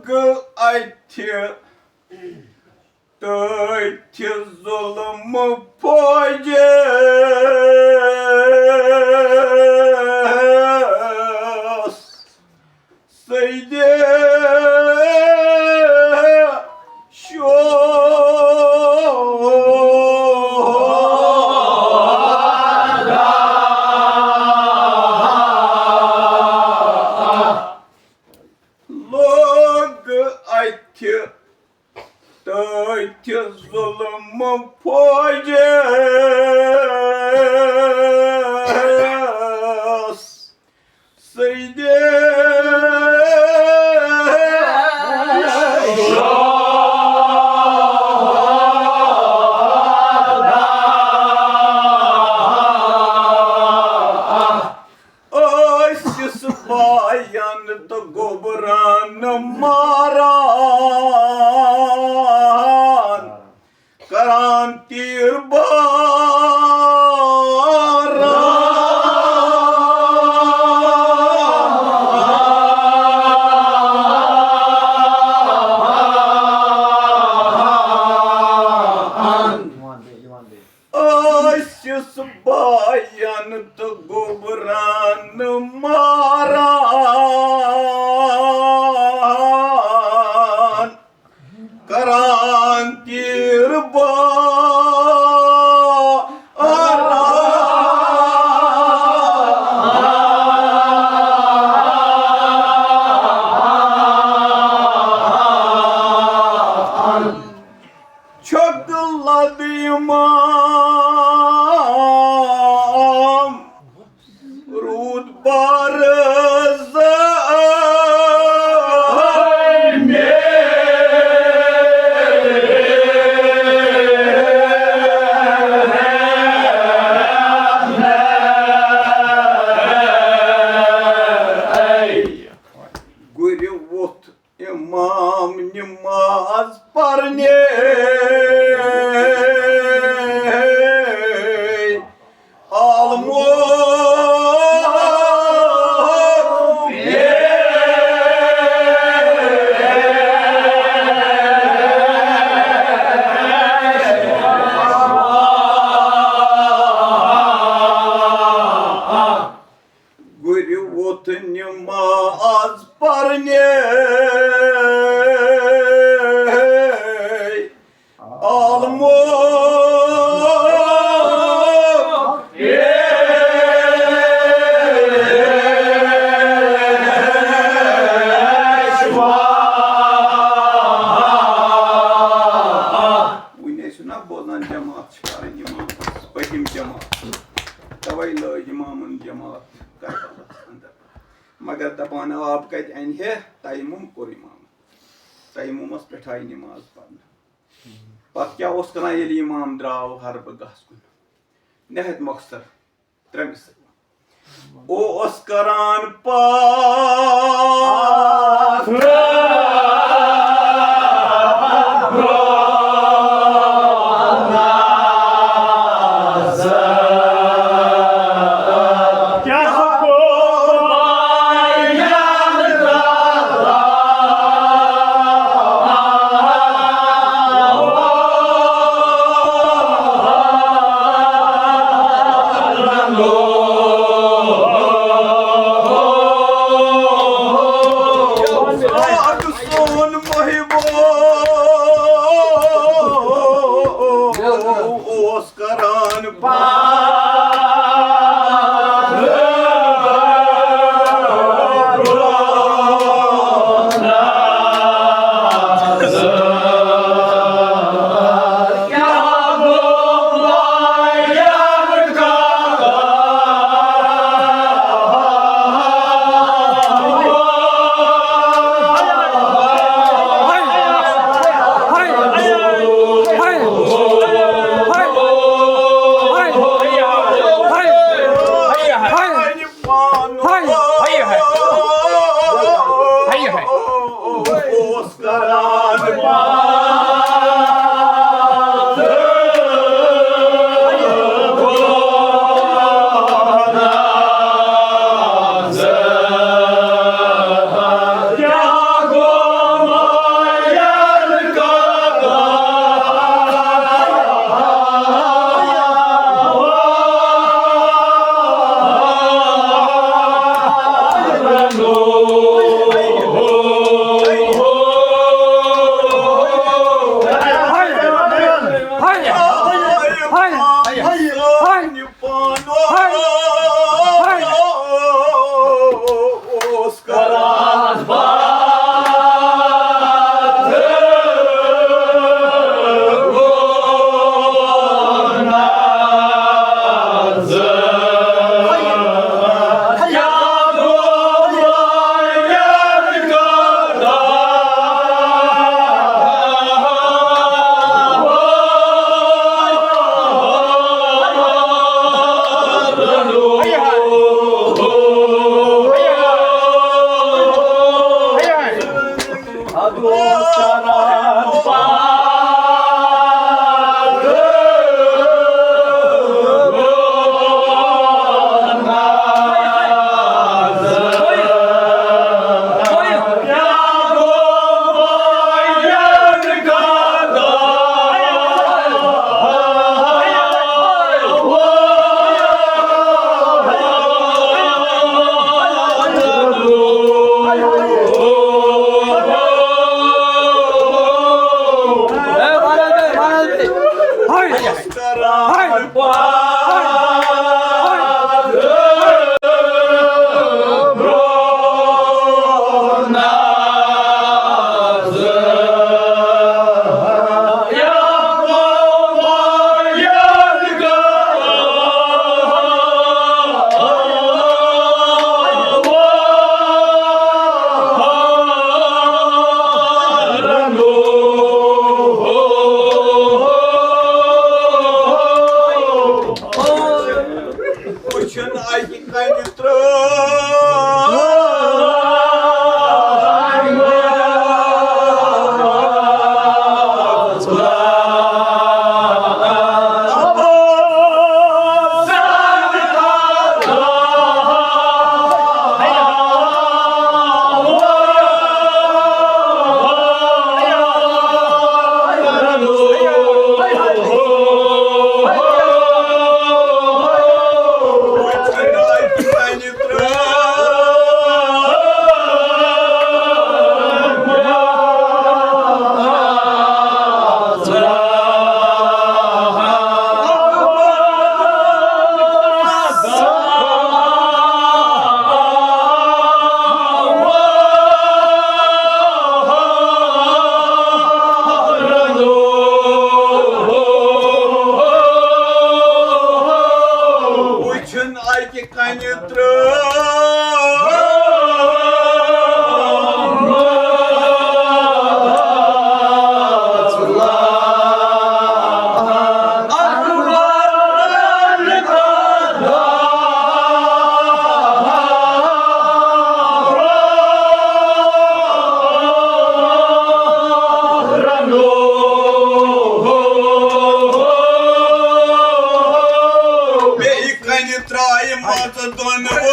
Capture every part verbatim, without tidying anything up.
لوٚگ اَتھِ تٔتھِ ظُلمہٕ فوجس سیدِ شوہداہس۔ لوٚگ اَتھِ تٔتھِ ظُلمہٕ فوجس سیدِ شوہداہس۔ ٲسِس باین تہٕ گوٚبرن ماران، کران تیٖر باران۔ ٲسِس باین تہٕ گوٚبرن ماران، کران تیٖر باران۔ چھکھ لد امام روٗد بارٕ زٲمِتۍ۔ گُرِ ووٚتھ امام نماز پرنے، عالمو۔ گُرِ ووٚتھ نماز پرنے، عالمو۔ وُنہِ ٲسِو نا بوزان، جماعت چھِ پرٕنۍ امامس، پٔتِم جماعت۔ توے لٲج امامن جماعت کربلس اندر۔ مگر دپان، آب کتہِ انہِ ہے؟ تیمم کوٚر امامن۔ تیممس پٮ۪ٹھ آیہِ نماز پرنہٕ۔ پتہٕ کیٛاہ اوس کران، ییٚلہِ امام درٛاو حربہٕ گاہس کُن؟ نہایت مۄخصر، ترٛےٚ مِصرٕ۔ اوس کران پاس۔ سون محبو اوس کران پاس۔ وٕچھُن اَکہِ کنہِ ترٛٲو۔ وٕچھُن اَکہِ کنہِ ترٛٲو۔ بیٚیہِ کنہِ ترٛایہِ مژٕ دۄنوَے۔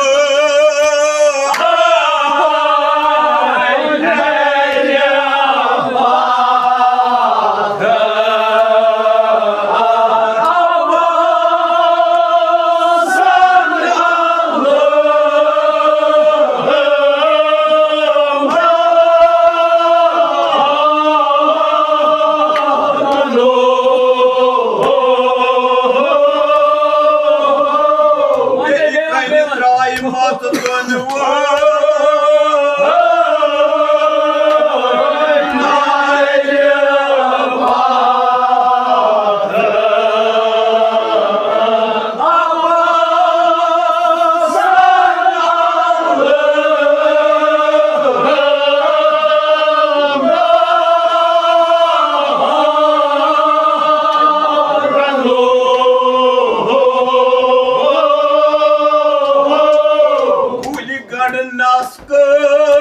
گُلہِ گنٛڈ نس کٔر۔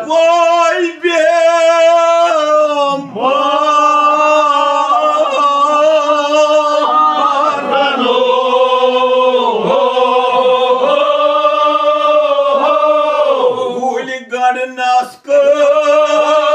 وٲے بیمار۔ گُلہِ گنٛڈ نس کٔر۔